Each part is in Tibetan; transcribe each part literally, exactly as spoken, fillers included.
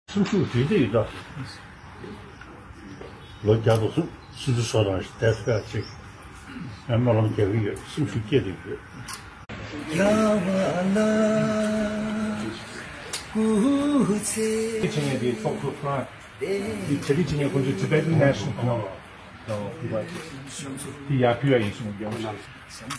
སེམས་ཤུགས་སྒྲིལ་བསྡད་ཡོད་ད། ལོ་བརྒྱ་དང་སུམ་ཅུ་སོ་གྲངས་ཤིག་བསྡད་ས་ཅིག་ཡང་སྨོན་ལམ་རྒྱག་གི་ཡོད། སེམས་ཤུགས་སྐྱེད་བསྡད་ཡོད། བྱེད་མཁན་དེའི་ཚོགས་གཙོ་ཁོ་རང་དེ་བྱེད་ཀྱི་བྱེད་མཁན་ཁོ་ཚོའི་Tibetan National Congress་དེ་ཡར་ཕུལ་བ་ཡིན་གསུངས་ཡོང་ཤག་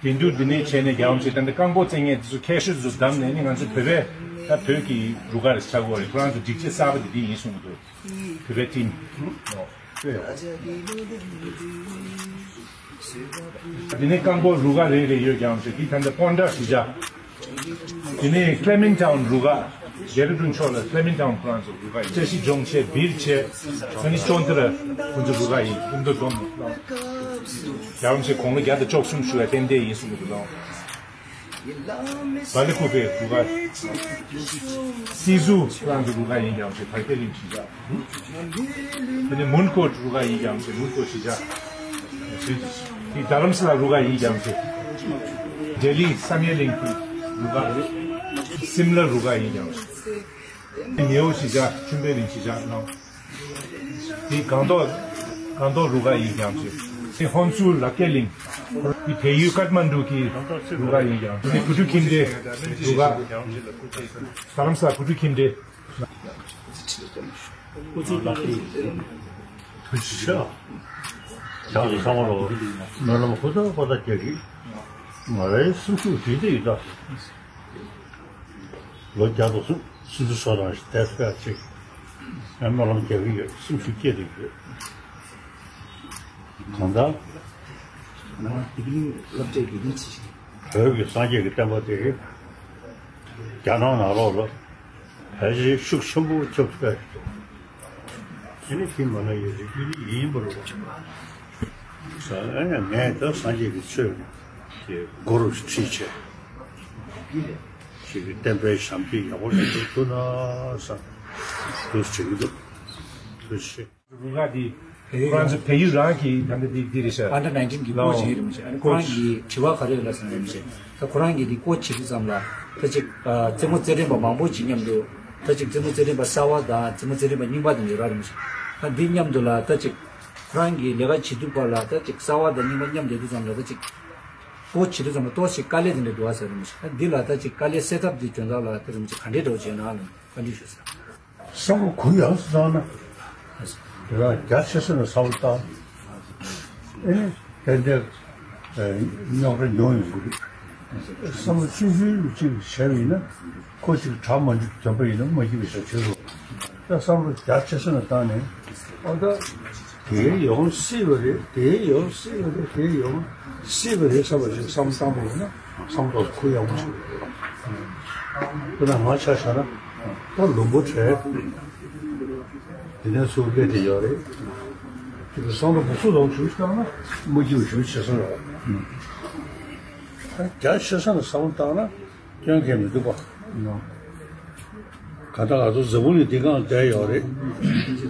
དེ་འདུག་འདི་ནས་བྱས་ནས་རྒྱལ་བ་རིན་པོ་ཆེ་ད་ལྟ་རྐང་སྤོལ་རྩེད་མཁན་དེ་ཚོ་ཁྱད་ཤོད་ཚོ་བདམས་ནས་ནི་ང་ཚོ་བོད་པའི་ད་བོད་ཀྱི་རུ་ཁག་རེ་ཆགས་ཀྱི་ཡོད་རེད། ཁོ་རང་ཚོ་སྒྲིག་ཆས་གསར་པ་དེ་འདི་ཡིན་གསུངས་འདུག་བོད་པའི་ཊིམ། འདི་ནས་རྐང་སྤོལ་རུ་ཁག་རེ་རེ་ཡོད་ཀྱང་ཞེས་ཀྱི་ད་ལྟ་སྤོན་ཊ་ཞུ་བྱ། དེ་ནས་Clement Town་རུ་ཁག་ཌེ་ར་ཌུན་ཕྱོགས་ལ་Clement Town་ཁོ་རང་ཚོ་རུ་ཁག་ཡིན། བཀྲ་ཤིས་ལྗོངས་བྱས་སྦིར་བྱས་ཨ་ནི་ཅོན་ཏི་ར་ཁོ་ཚོ་རུ་ཁག་ཡིན། ཀུན་ཏུ་འཛོམས་རྒྱལ་བ་རིན་པོ་ཆེ་དགུང་ལོ་བརྒྱ་དང་བཅུ་གསུམ་བཞུགས་པའི་རྟེན་འབྲེལ་ཡིན་གསུངས་འདུག་ལགས། བ་ལི་ཁུ་པེ་རུ་ཁག་སི་ཟུ་ཁོ་རང་ཚོ་རུ་ཁག་ཡིན་ཀྱང་ཞེས་ཐར་ཀེ་ལིང་ཞུ་བྱ། དེ་ནས་མུན་ཀོཊ་རུ་ཁག་ཡིན་ཀྱང་ཞེས་མུན་ཀོཊ་ཞུ་བྱ། དེ་རྡ་རམ་ས་ལ་རུ་ཁག་ཡིན་ཀྱང་ཞེས་ལྡི་ལི་བསམ་ཡས་གླིང་གི་རུ་ཁག་སིམ་ལ་རུ་ཁག་ཡིན་ཀྱང་ཞེས་ཉེའུ་ཞུ་བྱ་ཆུན་པེ་གླིང་ཞུ་བྱ་གནང་། དེ་སྒང་ཏོག་སྒང་ཏོག་རུ་ཁག་ཡིན་ཀྱང་ཞེས་དེ་ཧོན་སུར་ལ་ཀེ་གླིང་། དེ་བལ་ཡུལ་ཀཏ་མན་ཌུ་གི་རུ་ཁག་ཡིན་ཀྱང་དེ་བུ་ཕྲུག་ཁྱིམ་སྡེ་རུ་ཁག་རྡ་རམ་ས་ལ་བུ་ཕྲུག་ཁྱིམ་སྡེ། ཐུགས་རྗེ་ཆེ། ཡང་ཚང་མ་ལོ་སྨོན་ལམ་ཧུར་ཐག་ཧུར་ཐག་རྒྱག་གི། ང་རའི་སེམས་ཤུགས་དེ་འདྲ་ཡིན་ད། ལོ་བརྒྱ་དང་སུམ་ཅུ་སོ་གྲངས་ཤིག་བསྡད་ས་ཅིག་ཡང་སྨོན་ལམ་རྒྱག་གི་ཡོད། སེམས་ཤུགས་སྐྱེད་བསྡད་ཡོད། གང་ལྟར། ང་དེ་གི་སློབ་གྲྭའི་དགེ་རྒན་བྱེད་བཞིན། བོད་ཀྱི་སངས་རྒྱས་ཀྱི་བསྟན་པ་དེ་རྒྱ་ནག་ནང་ལོགས་ལ་ཕལ་ཆེར་ཤུགས་ཆེན་པོ་ཁྱབ་ཐུབ་ཡ་ཞིག་འདུག་དེ་ནི་དེ་མ་ན་ཡོད་རེད། དེ་ནི་ཡིན་པ་རེད། ཨ་ནི་ངས་ད་སངས་རྒྱས་ཀྱི་ཆོས་ཀྱི་སྒོ་རུ་ཁྲིད་བྱས་ཅིག་གི་བསྟན་པའི་ཞབས་འདེགས་ཡག་པོ་ཞིག་འགྲོ་ཐུབ་ན་བསམ་འདུག་བྱེད་ཀྱི་འདུག་ཐུགས་རྗེ་ཆེ། རུ་ཁག་འདི་ཁོ་རང་ཚོ་བལ་ཡུལ་རང་གི་ད་ལྟ་འདི་འདི་རེད་ཤག Under nineteen་གི་ཀོ་ཆི་ཡིན་རེད་མ་ཤག་ཨ་ནི་ཁོ་རང་གི་དྲི་བ་ག་རེ་ཡོད་ལ་ཟེར་ན་རེད་མ་ཤག་ད་ཁོ་རང་གི་འདི་ཀོ་ཆི་བྱེད་དུས་ཙམ་ལ་ད་ཅིག་རྩེད་མོ་རྩེད་འགྲན་པ་མང་པོ་ཅིག་མཉམ་དུ་ད་ཅིག་རྩེད་མོ་རྩེད་འགྲན་པ་གསར་བ་དང་རྩེད་མོ་རྩེད་འགྲན་པ་རྙིང་པ་དང་ཡོད་ར་རེད་མ་ཤག་ད་འདི་མཉམ་དུ་ལ་ད་ཅིག་ཁོ་རང་གི་ལས་ཀ་བྱེད་དུས་བར་ལ་ད་ཅིག་གསར་བ་དང་རྙིང་པ་མཉམ་བསྡད་དུས་ཙམ་ལ་ད་ཅིག་ཀོ་ཆི་བྱེད་དུས་ཙམ་ལ་ཏོག་ཙམ་དཀའ་ལས་དེ་འདྲ་འདུག་ཨ་ཟེར་རེད་མ་ཤག་ད་འདི་ལ་ད་ཅིག་དཀའ་ལས་སེལ་ཐབས་འདི་དོན་དག་ལ་ད་རེད་མ་ཤག་ག་འདྲས་འདྲ་བོ་བྱས་ན་ལ་བཀའ་འདྲི་ཞུ་ཟེར། བསམ་བློ་གུ་ཡངས་སུ་བཏང་ན། དེ་རང་རྒྱ་ཆེ་ས་ནས་བསམ་བློ་བཏང་། ཨེ་ནི་ཏན་ཏན་རྙོག་དྲ་ཉུང་ཡོང་གི་རེད། བསམ་བློ་ཆུང་ཆུང་གཅིག་བྱས་པ་ཡིན་ན་ཁོ་གཅིག་དྲག་མ་འཇུག་དོན་པ་ཡིན་ན་མ་འཇུག་པའི་ཞག་བྱེད་རོགས། ད་བསམ་བློ་རྒྱ་ཆེ་ས་ནས་བཏང་ནས་ཨོ་ད་དེའི་ཡོང་སྲིད་པ་རེད། དེའི་ཡོང་སྲིད་པ་རེད། དེའི་ཡོང་སྲིད་པ་རེད་བསམ་པ་ཞིག་བསམ་བློ་བཏང་པ་ཡིན་ན་བསམ་བློ་གུ་ཡངས་པོ་ཞིག་རེད། དཔེར་ན་ང་ཆ་བཞག་ན་ད་ལུང་པ་བྲལ། དེ་ནས་ཚུར་སླེབས་བསྡད་ཡོད་རེད། དེ་གི་བསམ་བློ་སྦུག་སུ་ལོག་ཞུ་བཏང་ན་མ་སྐྱིད་པ་ཞུ་བྱེད་སོང་རེད། ད་རྒྱ་ཆེ་ས་ནས་བསམ་བློ་བཏང་ན་སྐྱོན་གང་མི་འདུག་པ། ག་ད་ག་ཚོད་འཛམ་བུ་གླིང་འདི་གང་བསྡད་ཡོད་རེད།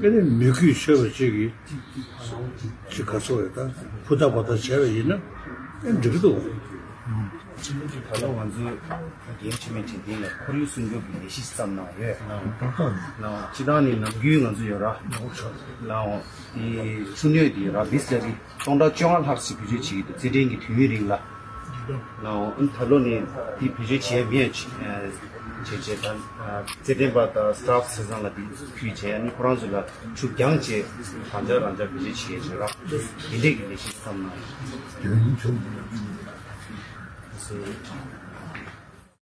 དེ་ནས་མི་གུས་ཆོད་པ་ཅིག་གིས་ཅིག་ག་ཚོད་རེད། ད་ཧུར་ཐག་འབད་ཐག་བྱས་པ་ཡིན་ན་ཨེ་འགྲིག་གི་འདུག་ད་ལྟ་ང་ཚོས་རྒན་འཆི་མེད་དྲན་རྟེན་ལ་ཁོར་ཡུག་སྲུང་སྐྱོབ་ཀྱི་ལས་གཞི་བརྩམས་གནང་ཡོད། ལའོ། སྤྱི་བཏང་ནས་ནམ་རྒྱུན་ང་ཚོ་ཡོད་ར། ལའོ། དེ་ཆུ་སྣོད་དེ་ཡོད་ར་བིས་ལ་རི་སྟོང་ཕྲག་བཅོ་ལྔ་ལྷག་ཞིག་བེད་སྤྱོད་བྱེད་ཀྱི་འདུག་རྩེད་འགྲན་གྱི་དུས་ཡུན་རིང་ལ། ལའོ། ཨ་ནི་ད་ལོ་ནས་དེ་བེད་སྤྱོད་བྱེད་མེད་བྱས་བྱས་ད་རྩེད་འགྲན་པ་དང་སི་ཊཕ་ཚང་མ་ལ་དེ་ཕུལ་བྱས་ཨ་ནི་ཁོ་རང་ཚོ་ལ་ཆུ་རྒྱང་བཅས་རང་འཇགས་རང་འཇགས་བེད་སྤྱོད་བྱེད་ཀྱི་ཡོད་ར། དེ་འདྲས་ཀྱི་ལས་གཞི་བརྩམས་གནང་ཡོད།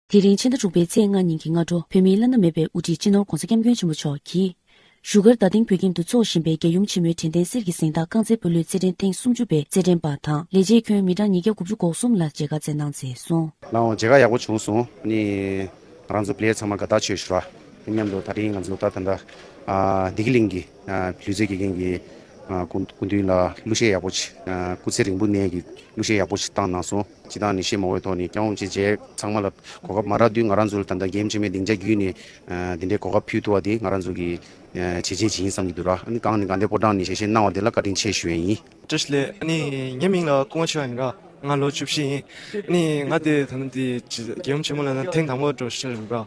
དེ་རིང་ཕྱི་ཟླ་དྲུག་པའི་ཚེས་ལྔ་ཉིན་གྱི་སྔ་དྲོ་བོད་མིའི་བླ་ན་མེད་པའི་དབུ་ཁྲིད་སྤྱི་ནོར་༧གོང་ས་༧སྐྱབས་མགོན་ཆེན་པོ་མཆོག་གིས་བཞུགས་སྒར་རྡ་སྟེང་བོད་ཁྱིམ་དུ་འཚོགས་བཞིན་པའི་རྒྱལ་ཡུམ་ཆེན་མོའི་དྲན་རྟེན་གསེར་གྱི་གཟེངས་རྟགས་རྐང་རྩེད་སྤོ་ལོའི་རྩེད་འགྲན་ཐེངས་སུམ་ཅུ་པའི་རྩེད་འགྲན་པ་དང་ལས་བྱེད་ཁྱོན་མི་གྲངས་ཉིས་བརྒྱ་དགུ་བཅུ་གོ་གསུམ་ལ་མཇལ་ཁ་བསྩལ་གནང་མཛད་སོང་། ལའོ། མཇལ་ཁ་ཡག་པོ་བྱུང་སོང་། ཨ་ནི་ང་རང་ཚོ་པི་ལེ་ཡར་ཚང་མ་དགའ་ཐག་ཆོད་ཞུ་ར། དེ་མཉམ་དུ་ད་རིང་ང་ཚོ་ད་ད་ལྟ་ཨ་བདེ་སྐྱིད་གླིང་གི་ཨ་ལུས་རྩལ་དགེ་རྒན་གྱི་ཨ་སྐུ་སྐུ་མདུན་ལ་གླུ་གཞས་ཡག་པོ་ཅིག་ཨ་སྐུ་ཚེ་རིང་པོ་གནས་ཀྱི་གླུ་གཞས་ཡག་པོ་ཅིག་བཏང་གནང་སོང་། སྤྱི་བཏང་ནས་བཤད་མ་དགོས་ཐོག་ནས་སྐྱབས་མགོན་རིན་པོ་ཆེ་མཇལ་ཚང་མ་ལ་གོ་སྐབས་མ་རག་དུས་ང་རང་ཚོ་ལ་ད་ལྟ་རྒྱལ་ཡུམ་ཆེན་མོའི་སྡིངས་ཆ་བརྒྱུད་ནས་ཨ་འདི་འདྲའི་གོ་སྐབས་ཕུལ་ཐུབ་པ་དེ་ང་རང་ཚོ་གི་ཨ་བྱས་རྗེས་ཅིག་ཡིན་བསམ་གྱི་འདུག་ར། ཨ་ནི་གང་ནས་གང་འདྲའི་ཕོ་བྲང་ནས་ཞལ་བཞེས་གནང་བ་དེ་ལ་བཀའ་དྲིན་ཆེ་ཞུ་ཡས་ཡིན། བཀྲ་ཤིས་བདེ་ལེགས། ཨ་ནི་ངའི་མིང་ལ་སྐུ་ངོ་ཆོས་དབྱངས་ཡིན་ར། ང་ལོ་བཅུ་བཞི་ཡིན། ནི་ང་དེ་ད་ནི་དེ་རྒྱལ་ཡུམ་ཆེན་མོ་ལ་ན་ཐེངས་དང་པོ་འགྲོ་ཤེས་རིག་པ།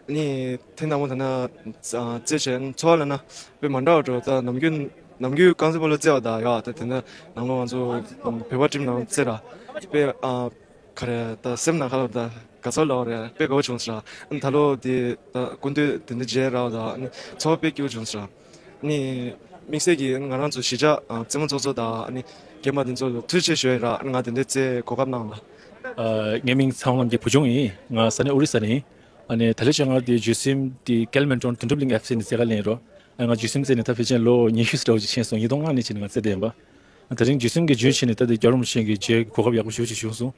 ནི་ཐེངས་དང་པོ་ད་ན་རྩེ་བྱས་ཚོར་བ་ལ་ན་དཔེ་མ་འདྲ་བ་འགྲོ། ད་ནམ་རྒྱུན་ནམ་རྒྱུན་རྐང་འཛིན་པ་ལོ་རྩེ་བ་ད་ཡོད། ད་དེ་ན་ནང་ལོ་ང་ཚོ་བོད་པ་ཁྲིམས་ནང་རྩེ་ར་དཔེ་ཨ་ག་རེ་ད་སེམས་ནང་ཁ་ལ་ད་དགའ་ཚོར་ལ་བ་རེད། དཔེ་དགའ་བོ་བྱུང་ཟེར། ཨ་ནི་ད་ལོ་དེ་ད་སྐུ་མདུན་དེ་འདྲ་མཇལ་ར་ད་ཨ་ནི་ཚོར་བ་དཔེ་སྐྱིད་པོ་བྱུང་ཟེར། ནི་དམིགས་བསལ་གྱིས་ང་རང་ཚོ་གཞིས་ཆགས་ཨ་རྩེད་མོ་ཚོགས་གཙོ་དང་ཨ་ནི་རྒན་པ་དེ་ཚོ་ལ་ཐུགས་རྗེ་ཆེ་ཞུ་ཡ་ར། ཨ་ནི་ང་དེ་འདྲའི་རྩེད་གོ་སྐབས་གནང་ལ། ཨ་ངའི་མིང་ཚེ་དབང་རྣམ་རྒྱལ་བུ་ཆུང་ཡིན། ང་ས་གནས་ཨོ་རི་ས་ནས་ཡིན། ཨ་ནི་ད་ལོ་ཆ་ང་དེ་ཇུ་སིམ་དེ་ཀལ་མན་ཀྲོན་དོན་གྲུབ་གླིང་ཨེཕ་སི་ནས་རྩེད་གར་ལེན་རོ། ཨ་ང་ཇུ་སིམ་རྩེད་ནས་ད་ཕལ་ཆེར་ལོ་ཉི་ཤུ་ཙམ་ཅིག་ཕྱིན་སོང་། ཉིས་སྟོང་ལྔ་ནས་བྱས་ནས་ང་རྩེད་བསྡད་ཡིན་པ། ཨ་ད་རིང་ཇུ་སིམ་གྱི་རྒྱུན་ཆད་ནས་ད་དེ་རྒྱལ་བ་རིན་པོ་ཆེ་གི་མཇལ་གོ་སྐབས་ཡག་པོ་ཞེ་པོ་ཅིག་བྱུང་སོང་།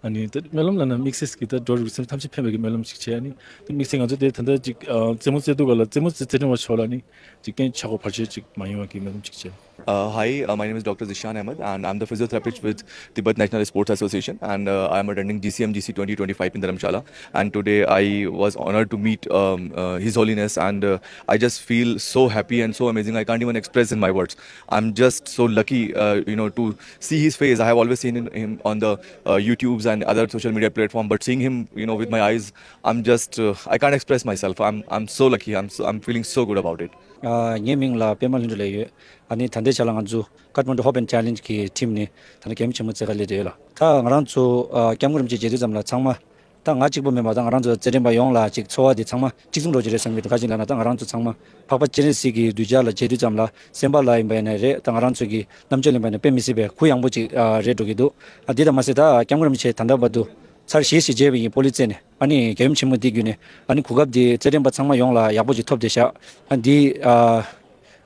ཨ་ནི་ད་སྨོན་ལམ་ལབ་ན་དམིགས་བསལ་གྱི་ད་འགྲོ་རིགས་སེམས་ཐམས་ཅད་ཕན་པའི་གི་སྨོན་ལམ་ཅིག་བྱས། ཨ་ནི་ད་དམིགས་བསལ་ང་ཚོ་དེ་ད་ལྟ་ཅིག་ཨ་རྩེད་མོ་རྩེ་དུས་ག་ལ་རྩེད་མོ་རྩེ་རྩེ་འགྲན་པ་ཕྱོགས་ལ་ནི་ཅིག་གཏན་ཆག་སྒོ་བར་ཆད་ཅིག་མ་ཡོང་བ་གི་སྨོན་ལམ་ཅིག་བྱས། Uh, hi, uh, my name is Doctor Zishan Ahmed, and I'm the physiotherapist with Tibet National Sports Association, and uh, I'm attending G C M G C twenty twenty-five in Dharamshala. And today I was honored to meet um, uh, His Holiness, and uh, I just feel so happy and so amazing. I can't even express in my words. I'm just so lucky, uh, you know, to see his face. I have always seen in, him on the uh, YouTubes and other social media platform, but seeing him, you know, with my eyes, I'm just, uh, I can't express myself. I'm, I'm so lucky. I'm, so, I'm feeling so good about it. ཨ་ངའི་མིང་ལ་པད་མ་ལྷུན་གྲུབ་ལབ་ཡོད། ཨ་ནི་ད་ལྟའི་ཆ་ལ་ང་ཚོ་Kathmandu Hope and Challenge གི་ཊིམ་ནས་ད་ནི་རྒྱལ་ཡུམ་ཆེན་མོ་རྩེད་གར་སླེབས་བསྡད་ཡོད་ལ། ད་ང་རང་ཚོ་ཨ་སྐྱབས་མགོན་རིན་པོ་ཆེ་མཇལ་དུས་ཙམ་ལ་ཚང་མ། ད་ང་གཅིག་པོ་མིན་པ་ད་ང་རང་ཚོ་རྩེད་འགྲན་པ་ཡོངས་ལ་ཅིག་ཚོར་བ་དེ་ཚང་མ་གཅིག་མཚུངས་འགྲོ་གི་རེད་བསམ་གྱི་འདུག་ག་ཅིག་ལབ་ན་ད་ང་རང་ཚོ་ཚང་མ་འཕགས་པ་སྤྱན་རས་གཟིགས་ཀྱི་གདུལ་བྱ་ལ་མཇལ་དུས་ཙམ་ལ་སེམས་པ་ལ་ཡིན་པ་ཡིན་ན་རེད། ད་ང་རང་ཚོ་གི་རྣམ་དཔྱོད་ལ་ཡིན་པ་ཡིན་ན་དཔེ་མི་སྲིད་པའི་གུ་ཡངས་པོ་ཅིག་ཨ་རེད་འགྲོ་གི་འདུག་ཨ་འདི་དང་མ་ཟད་ད་སྐྱབས་མགོན་རིན་པོ་ཆེ་ད་ལྟ་བར་དུ་ཚར་བཞི་ཞིག་མཇལ་བ་ཡིན། སྤོ་ལོ་རྩེད་ནས་ཨ་ནི་རྒྱལ་ཡུམ་ཆེན་མོ་འདི་བརྒྱུད་ནས་ཨ་ནི་གོ་སྐབས་འདི་རྩེད་འགྲན་པ་ཚང་མ་ཡོངས་ལ་ཡག་པོ་ཅིག་ཐོབ་བསྡད་ཤག་ཨ་འདི་ཨ་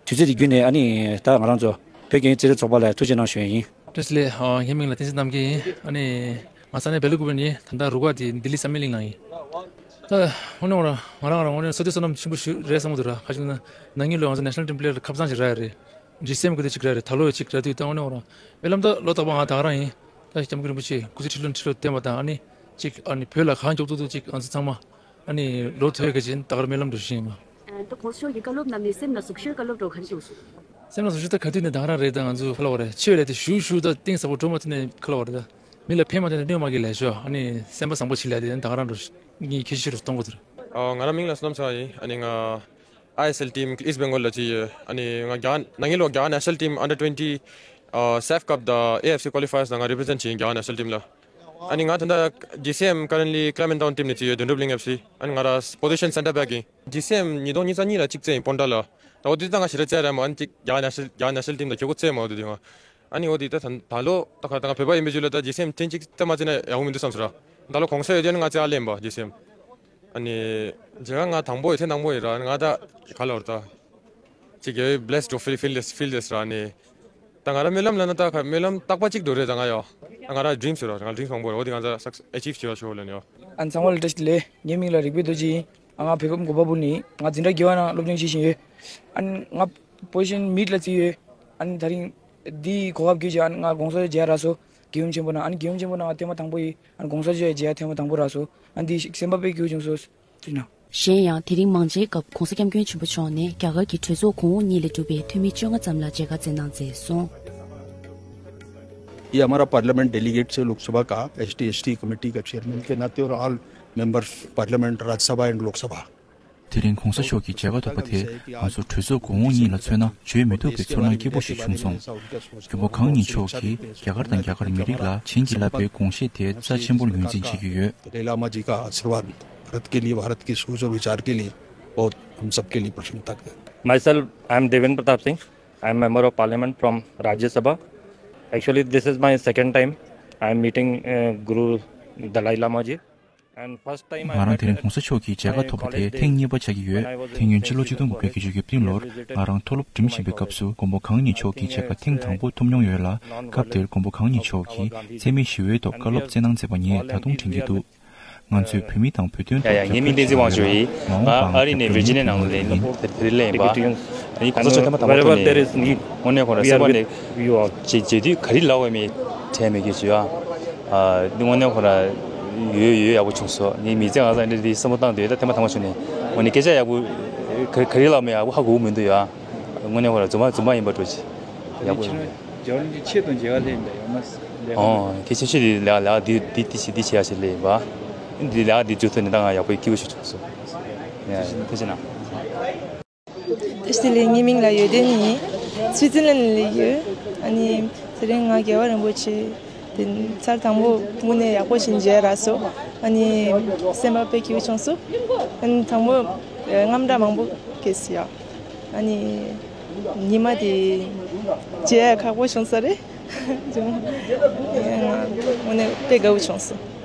དུས་ཚོད་འདི་བརྒྱུད་ནས་ཨ་ནི་ད་ང་རང་ཚོ་བོད་རྒྱལ་ཡོངས་རྩེད་རིགས་ཚོགས་པ་ལ་ཐུགས་རྗེ་གནང་ཞུ་ཡ་ཡིན། བཀྲ་ཤིས་བདེ་ལེགས། ཨ་ངའི་མིང་ལ་བསྟན་འཛིན་རྣམ་རྒྱལ་ཡིན། ཨ་ནི་ང་ས་གནས་བེ་ལ་ཀུ་པེ་ནས་ཡིན། ད་ལྟ་རུ་ཁག་དེ་ལྡི་ལི་བསམ་ཡས་གླིང་ནང་ཡིན། ད་དངོས་གནས་ང་རང་ང་རང་ང་རང་དངོས་གནས་བསོད་བདེ་བསོད་ནམས་ཆེན་པོ་ཞིག་རེད་བསམ་གྱི་འདུག་ར། ག་ཅི་ན་ནང་ཉིན་ལོ་ང་ཚོ་ནེ་ཤ་ནལ་ཊིམ་པི་ལེ་ཡར་ཁ་སང་ཞིག་རག་ཡ་རེད། ཇི་སི་ཨེམ་གི་དེ་གཅིག་རག་རེད། ད་ལོ་ཡ་གཅིག་རག་དུས་ད་དངོས་གནས་ང་རང་དབུས་ལམ་ད་ལོ་རྟག་པར་ང་ད་ག་རང་ཡིན། ད་སྐྱབས་མགོན་རིན་པོ་ཆེ་སྐུ་ཚེ་ཁྲི་ལོ་ཁྲི་ལོ་བརྟན་པ་དང་ཨ་ནི་གཅིག་ཨ་ནི་བོད་ལ་གང་མགྱོགས་ཏོག་ཏོག་ཅིག་ང་ཚོ་ཚང་མ་ཨ་ནི་ལོ་ཐོ་ཡ་གི་ཅིག་ད་ག་རང་སྨོན་ལམ་འགྲོ་བཞིན་ཡིན་མ། ཨ་ད་གོང་ས་མཆོག་གི་བཀའ་སློབ་རྣམས་ནི་སེམས་ལ་ཟུག་ཤོས་བཀའ་སློབ་འགྲོ་ག་རེ་བྱུང་སོང་། སེམས་ལ་ཟུག་ཤོས་ད་ག་དུས་ནས་ད་ག་རང་རེད། ད་ང་ཚོ་ག་ལ་བ་རེད། ཆོས་ལས་དེ་ཞུ་ཞུ་ད་གཏིང་ཟབ་པོ་འགྲོ་མ་ཐུབ་ནས་ག་ལ་བ་རེད། ད་མི་ལ་ཕན་མ་ཐོགས་ནས་གནོད་མ་གི་ལས་ཤོག་ཨ་ནི་སེམས་པ་བཟང་པོ་བྱེད་ལས་དེ་ད་ག་རང་འགྲོ་ངས་ཁྱེད་ཤེས་རུ་གཏོང་དགོས་ཟེར། ཨ་ང་རང་མིང་ལ་བསོད་ནམས་ཚེ་དབང་ཡིན། ཨ་ནི་ང་ཨའི་ཨེས་ཨེལ་ཊིམ་ཨིསཊ་བེང་གོལ་ལ་ཅིག་ཡོད། ཨ་ནི་ང་རྒྱ་ནང་ཉིན་ལོ་རྒྱ་ནེ་ཤ་ནལ་ཊིམ་ཨན་ཌར་ཊུ་ཝེན་ཊི་ཨ་སེཕ་ཀབ་དང་ཨེ་ཨེཕ་སི་ཀོ་ལི་ཕའི་ཡར་ལ་ང་རེ་པི་རི་ཛེན་ཊི་བྱེད་ཡིན་རྒྱ་ནེ་ཤ་ནལ་ཊིམ་ལ། ཨ་ནི་ང་ད་ལྟ་ཇི་སི་ཨེམ་ཀ་རེན་ལི་ཀླེ་མེན་ཊའུན་ཊིམ་ནས་ཅིག་ཡོད། དོན་གྲུབ་གླིང་ཨེཕ་སི། ཨ་ནི་ང་ར་པོ་ཟི་ཤན་སེན་ཊར་བེག་ཡིན། ཇི་སི་ཨེམ་ཉིས་སྟོང་ཉི་ཤུ་རྩ་གཉིས་ལ་གཅིག་རྩེས་ཡིན་སྤོན་ཊ་ལ། ད་འོ་དེ་ད་ང་ཞེ་དྲག་རྩེ་ར་མོ་ཨ་ནི་གཅིག་རྒྱ་ནེ་ཤ་ནལ་རྒྱ་ནེ་ཤ་ནལ་ཊིམ་དང་ཁྱོད་ཀོ་རྩེས་མོ་དེ་དུས་ང་། ཨ་ནི་འོ་དེ་ད་ད་ད་ལོ་ད་ག་ད་ང་བོད་པ་ཡིན་པའི་རྒྱུ་ལ་ད་ཇི་སི་ཨེམ་གཅིག་རྩེས་མ་རྩེས་ན་ཡག་པོ་མི་འདུག་བསམ་སོང་ར། ད་ལོ་གོང་ས་ཡོད་དུས་ཨ་ནི་ང་རྩེ་ཨ་ལེན་པ་ཇི་སི་ཨེམ། ཨ་ནི་མཇལ་ཁ་ང་དང་པོ་ཡིན། ཐེངས་དང་པོ་ཡིན་ར། ཨ་ནི་ང་ད་ག་ལ་བར་ད་ཅིག་ཡོད་བི་ལེ་སི་ཌི་ཕིལ་ཕིལ་ལེས་ཕིལ་ལེས་ར་ཨ་ནི། ད་ང་ར་སྨོན་ལམ་ལབ་ན་ད་ག་སྨོན་ལམ་རྟག་པ་གཅིག་འགྲོ་རེད། ད་ང་ཡོ། ད་ང་ར་ཌི་རིམ་ཟེར་བ་ང་ཌི་རིམ་མང་པོ་རེད། འོ་དེ་ང་ཚ་སག་ཨེ་ཅིབ་བྱེད་བ་ཤོག་ལབ་ནས་ཡོ། ཨ་ཚང་མ་ལ་བཀྲ་ཤིས་བདེ་ལེགས། ངའི་མིང་ལ་རིག་པའི་རྡོ་རྗེ་ཡིན། ཨ་ང་བོད་ཁམས་གོ་པལ་པུར་ནས་ཡིན། ང་འཛིན་གྲྭ་བརྒྱད་པ་ནང་སློབ་སྦྱོང་བྱེད་བཞིན་ཡོད། ཨ་ནི་ང་པོ་ཟི་ཤན་མིཌ་ལ་བརྩིས་ཡོད། ཨ་ནི་ད་རིང་འདིའི་གོ་སྐབས་བརྒྱུད་བྱས་ཨ་ནི་ང་གོང་ས་མཇལ་རག་སོང་། རྒྱལ་ཡུམ་ཆེན་པོ་ནང་། ཨ་ནི་རྒྱལ་ཡུམ་ཆེན་པོ་ནང་ང་ཐེངས་མ་དང་པོ་ཡིན། ཨ་ནི་གོང་ས་མཇལ་ཡ་ཐེངས་མ་དང་པོ་རག་སོང་། ཨ་ནི་འདི་ཞིག་སེམས་པ་དཔེ་སྐྱིད་པོ་བྱུང་སོང་། ཐུགས་རྗེ་གནང་། གཞན་ཡང་དེ་རིང་མང་ཇའི་སྐབས་གོང་ས་སྐྱབས་མགོན་ཆེན་པོ་མཆོག་ནས་རྒྱ་གར་གྱི་གྲོས་ཚོགས་གོང་འོག་གཉིས་ལས་གྲུབ་པའི་འཐུས་མི་བཅོ་ལྔ་ཙམ་ལ་མཇལ་ཁ་བསྩལ་གནང་མཛད་སོང་། ये हमारा parliament delegates है लोकसभा का, ST ST committee का चेयरमैन के नाते और all members parliament, Rajya Sabha एंड लोकसभा। དེ་རིང་གོང་ས་མཆོག་གི་མཇལ་ཁ་ཐོབ་པ་དེ་ང་ཚོ་གྲོས་ཚོགས་གོང་འོག་གཉིས་ལ་མཚོན་ན་བརྗོད་མི་ཐུབ་པའི་ཚོར་སྣང་སྐྱིད་པོ་ཞིག་བྱུང་སོང་། མགོན་པོ་གང་ཉིད་མཆོག་གིས་རྒྱ་གར་དང་རྒྱ་གར་མི་རིགས་ལ་བྱིན་གྱིས་བརླབས་པའི་དགོངས་བཞེད་དེ་རྩ་ཆེན་པོར་ངོས་འཛིན་བྱེད་ཀྱི་ཡོད། दलाई लामा जी का आशीर्वाद भारत के लिए, भारत की सोच और विचार के लिए बहुत हम सबके लिए प्रसन्नता का है। Myself, I am Devendra Pratap Singh. I am member of parliament from Rajya Sabha. Actually, this is my second time I am meeting uh, Guru Dalai Lama ji. And first time I ང་རང་དེ་རིང་གོང་ས་མཆོག་གི་མཇལ་ཁ་ཐོབ་པ་དེ་ཐེངས་གཉིས་པ་ཆགས་ཀྱི་ཡོད། ཐེངས་སྔོན་ཕྱི་ལོ་ཆིག་སྟོང་དགུ་བརྒྱ་བརྒྱད་ཅུ་གྱ་བདུན་ལོར་ང་རང་མཐོ་སློབ་འགྲིམ་བཞིན་པའི་སྐབས་སུ་མགོན་པོ་གང་ཉིད་མཆོག་གི་མཇལ་ཁ་ཐེངས་དང་པོ་ཐོབ་མྱོང་ཡོད་ལ། སྐབས་དེར་མགོན་པོ་གང་ཉིད་མཆོག་གིས་འཚེ་མེད་ཞི་བའི་ཐོག་བཀའ་སློབ་སྩལ་གནང་མཛད་པ་ངས་ད་དུང་དྲན་གྱི་འདུག་ང་ཚོས་བོད་མི་དང་བོད་དོན་ཐོག་ཡ་ཡ། ངའི་མིང་བསྟན་འཛིན་དབང་ཕྱུག་ཡིན། ང་ཨ་རི་ནས་ཝིར་ཇི་ནི་ཡ་ནང་ལ་ལས་ཡིན། དེ་རིང་གླེང་བ། ཨ་ནི་གོང་ས་མཆོག་ཐེངས་མ་དང་པོ་ཐོན་ནས་དངོས་གནས་ཁོ་ར་སེམས་པ་ནས་མཇལ་དུས་ག་རེ་ལབ་དགོས་མེད་དྲན་མེད་ཀྱི་བྱུང་ཡ། དངོས་གནས་ཁོ་ར་ཡོད་ཡོད་ཡག་པོ་བྱུང་སོང་། ངས་མི་ཚེ་ང་ཚང་འདི་བསམ་བློ་བཏང་དུས་ད་ཐེངས་མ་ཐེངས་མ་བྱུང་ནས་དངོས་གནས་སྐད་ཆ་ཡག་པོ་ག་རེ་ལབ་མེད་ཡག་པོ་ཧ་གོ་མི་འདུག་ཡ། དངོས་གནས་ཁོ་ར་རྫུན་མ་རྫུན་མ་ཡིན་པ་འདྲ་ཅིག་ཡག་པོ་ཡིན། རྒྱལ་བ་རིན་པོ་ཆེ་ཆེད་དུ་མཇལ་ཁ་སླེབས་ཡིན་པ་ཡོད་མ་སྲིད། ཨོ་གལ་ཆེ་ཤོས་དེ་ལས་ལས་འདི་འདི་འདི་བྱེད་འདི་བྱེད་ཡ་ཞིག་ལས་པ། འདི་ལས་འདི་བརྗོད་ཐུབ་ནས་ད་ང་ཡག་པོ་སྐྱིད་པོ་ཞིག་བྱུང་སོང་། ཡ་ཐུགས་རྗེ་གནང་། ཏེ་ཤི་ལི་ངའི་མིང་ལ་ཡོད་དེ་ནི་སུའི་ཙི་ལན་ལ་ཡོད། ཨ་ནི་དེ་རིང་ང་རྒྱལ་བ་རིན་པོ་ཆེ་དེ་ཚར་དང་པོ་དངོས་གནས་ཡག་པོ་ཞིག་མཇལ་རག་སོང་། ཨ་ནི་སེམས་པ་དཔེ་སྐྱིད་པོ་བྱུང་སོང་། ཨ་ནི་དང་པོ་རྔམ་སྐྲག་མང་པོ་སྐྱེས་སོང་ཡ། ཨ་ནི་ཉི་མ་དེ་མཇལ་ཡ་ཁག་པོ་བྱུང་ས་རེད། ང་དངོས་གནས་དཔེ་དགའ་བོ་བྱུང་སོང་།